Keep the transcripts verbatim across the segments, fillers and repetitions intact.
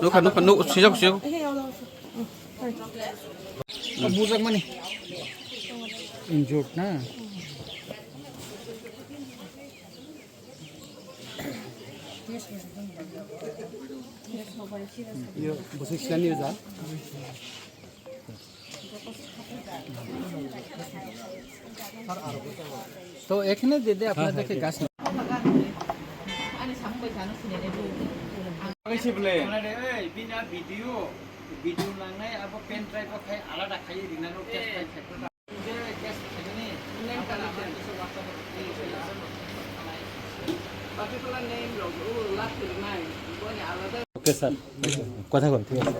Nukha, nukha, nuk, sijak, sijak. Bujak mani. Injured na. Yo, bwswk siyani o ja. তো এখানে দিদি আপনাদেরকে গাছ Bini video, video nangnai abo pen drive o khai alada khai rinani o case khai khai. Okay sir, কথা কন, ঠিক আছে।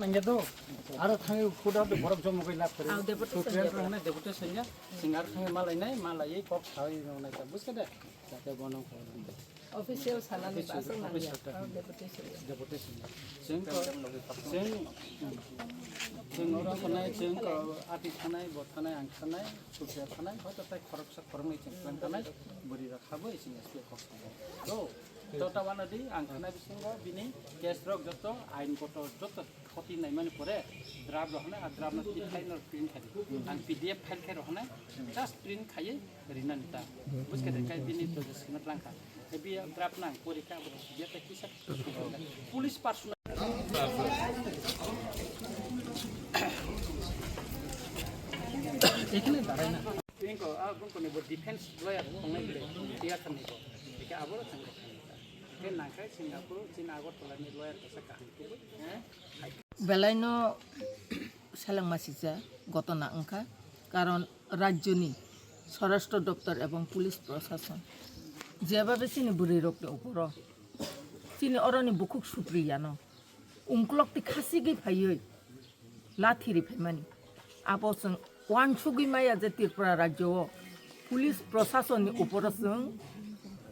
Nangya do, aro thangwi khuda do borok jomo gwi lab kare. Ah, deputation. Tutorial ya. Rang nai deputation ya, sing aro thangwi malai nai, malai kok sawi rang nai ta, buska de? Jate bono kok. Official sana ni official, pasal nang ya. Official ta. Ah, deputation ya. Deputation ya. Sing ko, sing, sing oro thanai, sing ko ati thanai, bo thanai, ang thanai, tutorial thanai, hoito tai khoroksa khoroknwi chwng thanai, bwrwi rok habwi sing S P kok sanai. Do. Tota wana di, ang khna bisingo bini case rok joto ain goto joto khoti naimani pore draft rok hwnwi, a draft no twi file no print khai di. Ang P D F file khai rok hwnwi just print khaiwi rinani ta. Buskha de kai bini to je sima tlang kha. Kai bi draft nang pori kha abo P D F ta kisa police personnel. Ekhane darai na. Twinkle, ah, bongkoni bo defense lawyer tongnai bwle, Tiya Khan ni bo. Eke aboro thang bo khan ta. Eke nangkhe Singapore, Chini Agartala ni lawyer kaisa kaham kubui. Belaino selengma sija gotona wngkha, karon rajyoni Swarashtra Doptor ebong police prosason jebabe chini bwrwi rokni uporo chini oroni bukhuk Supriyano ungkulok twi khasigwi phaiwi lathi ri phaimani. Abo chwng uansugwi maya je Tripura rajyo o police prosason ni uporo chwng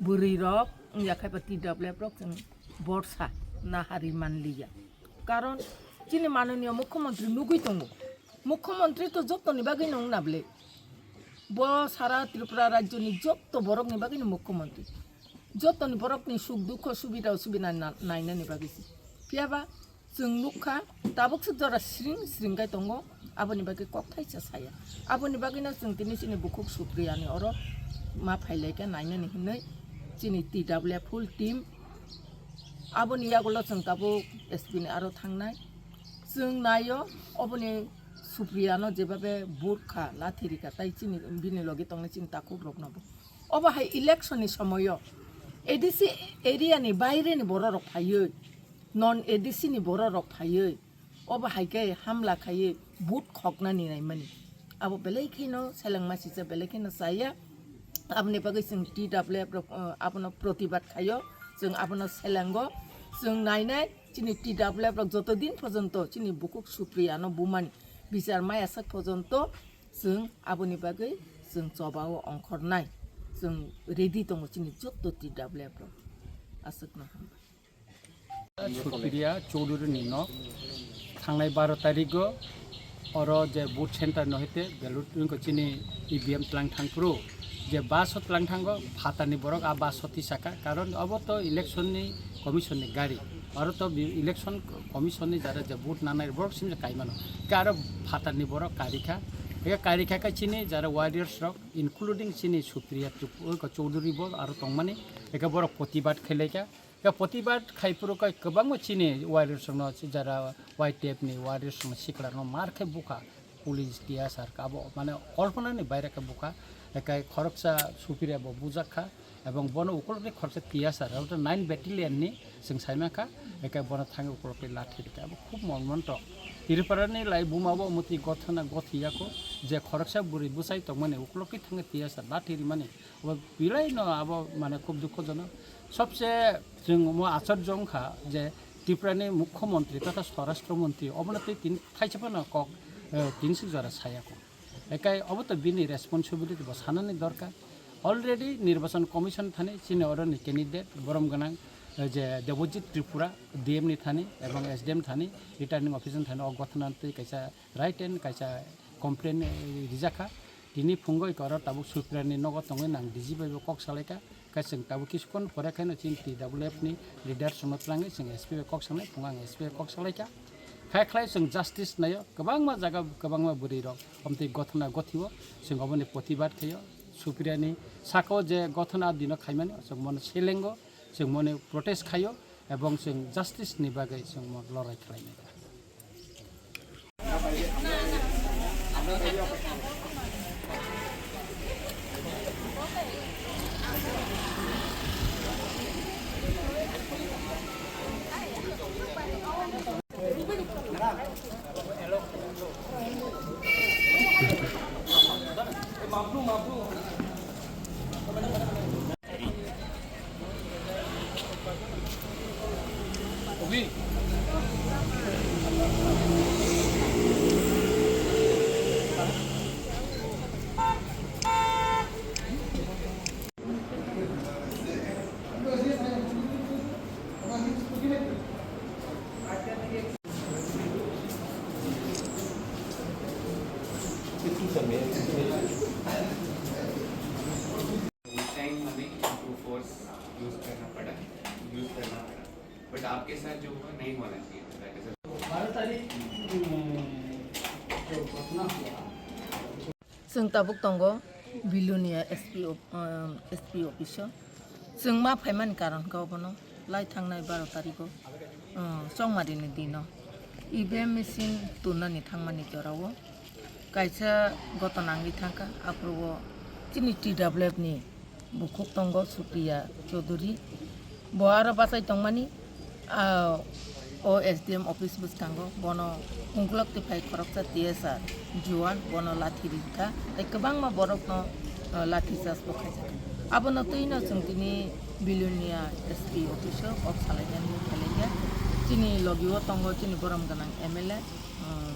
bwrwi rok wngya khai ba T W F rok chwng borsa nahari manliya. Karon chini mananiya mukhyamantri nugwi tongo. Mukhyamantri to jotoni bagwi no wngna bwle. Bo sara Tripura rajyo ni jotto borok ni bagwi no mukhyamantri. Jotoni borok ni suk dukho subida osubida na-, nainani bagwi se. Phiya ba chwng nukha, tabuk se jora sring sring kai tongo, aboni bagwi kok thaisa saya. Aboni bagwino chwng tini chini bukhuk Supriyani oro ma phailaikha nainani hinwi chini T W F full team. Aboni yagulo chwng tabuk S P ni aro thangnai. Chwng naio, oboni Supriyano jebabe burkha, lathi rikha, tai chini bini logi tongnai chini takhuk rokno bo. Obo hai election ni somoyo A D C area ni baire ni borok rok phaiwi, non A D C ni borok rok phaiwi, obo hai khe hamla khaiwi vote khoknani naimani. Abo belai kheno selengma sijak, belai kheno chaya. Aboni bagwi chwng T W F rok, uh, abono protibad khaio, chwng abono selengo, chwng nainai chini T W F rok joto din porjonto chini bukhuk Supriyano bumani bichar maya sak porjonto chwng aboni bagwi chwng chobao ongkhornai, chwng ready tongo chini joto T W F rok. Aswkno hamba. Supriya Chowdhury ni nok thangnai baro tarigo oro je vote center no hete ballot wngkha chini E V M tlang thang phuru je bus o tlang thango phatarni borok a bus o tisaka, karon obo to election ni commission ni gari, oro to bi-, election commission ni jara je vote nanai borok simja kaimano, ke aro phatarni borok karikha, eke karikha khe chini jara warriors rok including chini Supriya Chowdhury bo aro tongmani, eke borok protibad khailaikha. Ya protibad khai phuru khe kwbangma chini warriors rokno, jara Y T F ni warriors rokno sikla rokno mar khe bukha, police, T S R khe abo mane kolpona ni baire khe bukha, ekai khoroksa Supriya bo bujak kha, ebong bono ukolok ni khoroksa T S R, abo nine battalion ni chwng sai mankha, ekai bono thangwi ukolok ni lathi rikha, abo khub monmontok. Tripura ni lai buma bo mwtwi gothana gothi yako, je khoroksa bwrwi bwsai tongmani ukolok ni thangwi T S R lathi rimani, Abo belai no abo mane khub dukhojonok. Sobse chwng omo achorjo wngkha je Tripura ni Mukhyamantri totha Swarashtra Mantri obono tei tini thaisa phano kok, eh, tini sik jora saya kho. Ekai obo to bini responsibility bo sanani dorkar. Already Nirbachan Commission thani chini oroni candidate borom gwnang, eh, je Debojit Tripura D M ni thani ebong S D M thani, Returning Officer thani o gothana twi kaisa written kaisa complaint, eh, rijak kha. Tini phungo eko oro tabuk Supriya ni nogo tongwi nang D G bai bo kok salaikha. Khe chwng tabuk kisukon pore khe no chini T W F ni leader songno twlangwi chwng S P bai kok sanai, phungo ang S P bai kok salaikha. Khe khlai chwng justice naio, kwbangma jaga kwbangma bwrwi rok omtwi gothana gothio, chwng oboni protibad khaio. Supriya ni saka o je gothana dino khaimani, chwng mono selengo, chwng mono protest khaio, ebong chwng justice ni bagwi chwng mo lorai khlainai. उस टाइम हमें to force use करना पड़ा, यूज़ करना पड़ा, बट आपके साथ जो हुआ नहीं होना चाहिए था, that is a बारह तारीख, उम, जो घटना हुआ, Chwng tabuk tongo Bilonia S P o-, um, S P office o. Chwng ma phaimani karon khe obono lai thangnai baro tarigo, um, chongmari ni dino E V M machine turnani thangmani jorao kaisa gotona wngwi thangkha, aphuru o chini T W F ni bukhuk tongo Supriya Chaudhury. Bo aro bachai tongmani, ah, o S D M office bwskango bono ungkulok twi phai khoroksa T S R juan bono lathi rikha, tei kwbangma borokno, ah, lathi charge bo khaijak. Abono twino chwng tini Bilonia S P office o kok salainani khlaikha. Chini logi o tongo chini borom gwnang M L A, ah,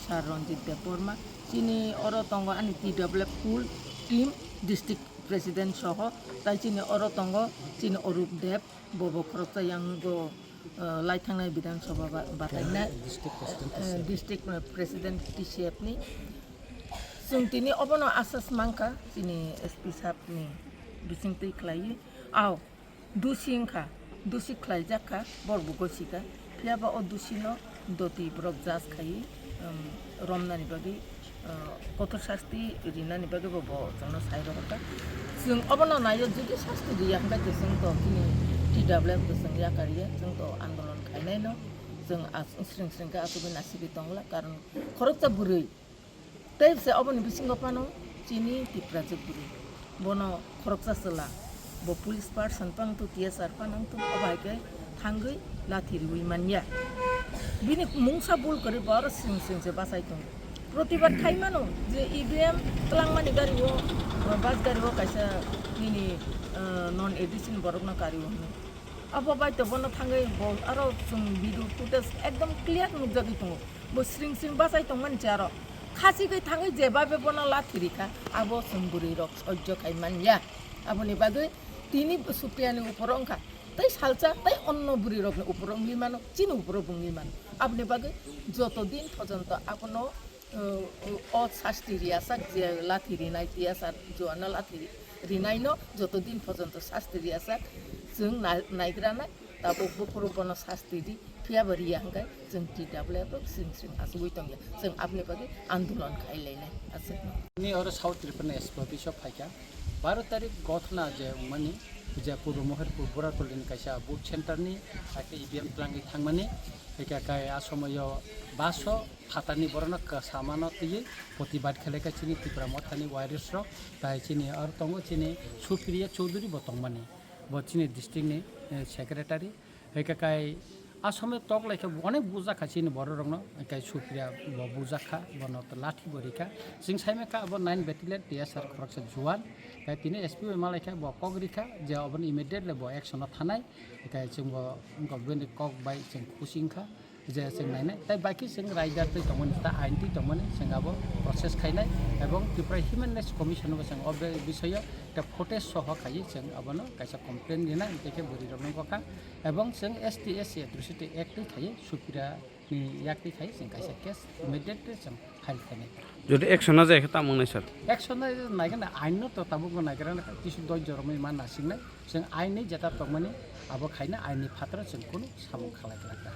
Sir Ranjit Debbarma. Chini oro tongo ani T W F full team, district president soho, tai chini oro tongo chini Orup Deb, bobo khoroksa yango, eh, lai thangnai Bidhan Sabha ba-, batainai, District President eh, T C F. District President T C F ni. Chwng tini obono asas mankha chini S P sahab ni bisingtwi khlaiwi. Ao, Dusi wngkha, dusi khlaijak kha, borok bo gosi kha, phiya ba o dusi no doti borok judge khaiwi, um, romnani bagwi, uh, kotor sasti rinani bagwi bo, bo chwngno sai rohor kha. Chwng obono naio, jodi sasti riya hwnkhe chwng to chini T W F to chwng yakar ya, chwng to andolon khainai no, chwng as-, sring sring khe asugwi nasigwi tongla, karon khoroksa bwrwi. Tei se oboni bisingo phano chini Tiprajwk bwrwi. Bono khoroksa chwla. Bo police person phano wngtong, T S R phano wngtong, obo hai khe thangwi lathi riwi manya. Bini mungsa bul kwrwi bo aro sring sring se bachai tongo. Protibad khai mano je E V M twlangmani gari o, bus gari o kaisa nini, eh, non A D C ni borokno kari o hwnwi. Abo bai to bono thangwi bo aro chwng video footage ekdom clear nukjagwi tongo. Bo sring sring bachai tongmani se aro. Khachigwi thangwi jebabe bono lathi rikha, abo chwng bwrwi rok sojjo khai manya. Aboni bagwi tini Supriya ni uporo wngkha. Tei salsa, tei onno bwrwi rokni uporo wngwi mano, chini uporo bo wngwi mano. Aboni bagwi joto din pojonto abono, uh, uh, o sasti riyasak je lathi rinai, tiyasa juana lathi ri-, rinaino joto din pojonto sasti riyasak chwng nai-, naigrana. Tabuk buphuru bono sasti di, phiya bo riya hwnkhe chwng T W F rok sring sring achugwi tongya, chwng aboni bagwi andolon khai lainai aswkno. Ni oro South Tripura ni S P office o phaikha, baro tarik gothna je wngmani, je Purbo Mohirpur Boratoli ni kaisa booth center ni, hakhe E V M twlangwi thangmani, hakhe kai a somoyo baso phatarni borokno kwsamano twiwi protibad khlaikha chini Tipra Mothani warriors rok, tai chini aro tongo chini Supriya Chowdhury bo tongmani, bo chini district ni, eh, secretary. Hwnkhe kai a somoi tok lai khe onek bujak kha chini borok rokno, kai Supriya bo bujak kha, bono to lathi bo rikha. Chwng sai mankha abo nine battalion T S R khoroksa juan, kai tini S P bai malai kha bo kok rikha je obono immediately bo action o thanai, kai chwng bo government ni kok bai chwng khusi wngkha je chwng nainai. Tai bai khe chwng rider twi tongmani ta ain twi tongmani chwng abo process khainai, ebong Tripura Human Rights Commission bo chwng o be-, bisoyo ta footage soho khaiwi chwng abono kaisa complaint rinai, hwnkhe bwrwi rokno wngkha. Ebong chwng S T S C Atrocity Act twi khaiwi Supriya ni yak twi khaiwi chwng kaisa case immediately chwng file khainai. Jodi action na jaya khe tamo wngnai sir? Action na naikhe na ain no to tabuk no naikhe na kisu doi joromwi ma nasingnai. Chwng ain ni jeta tongmani abo khaina ain ni phataro chwng kunu samung khalai khlakha.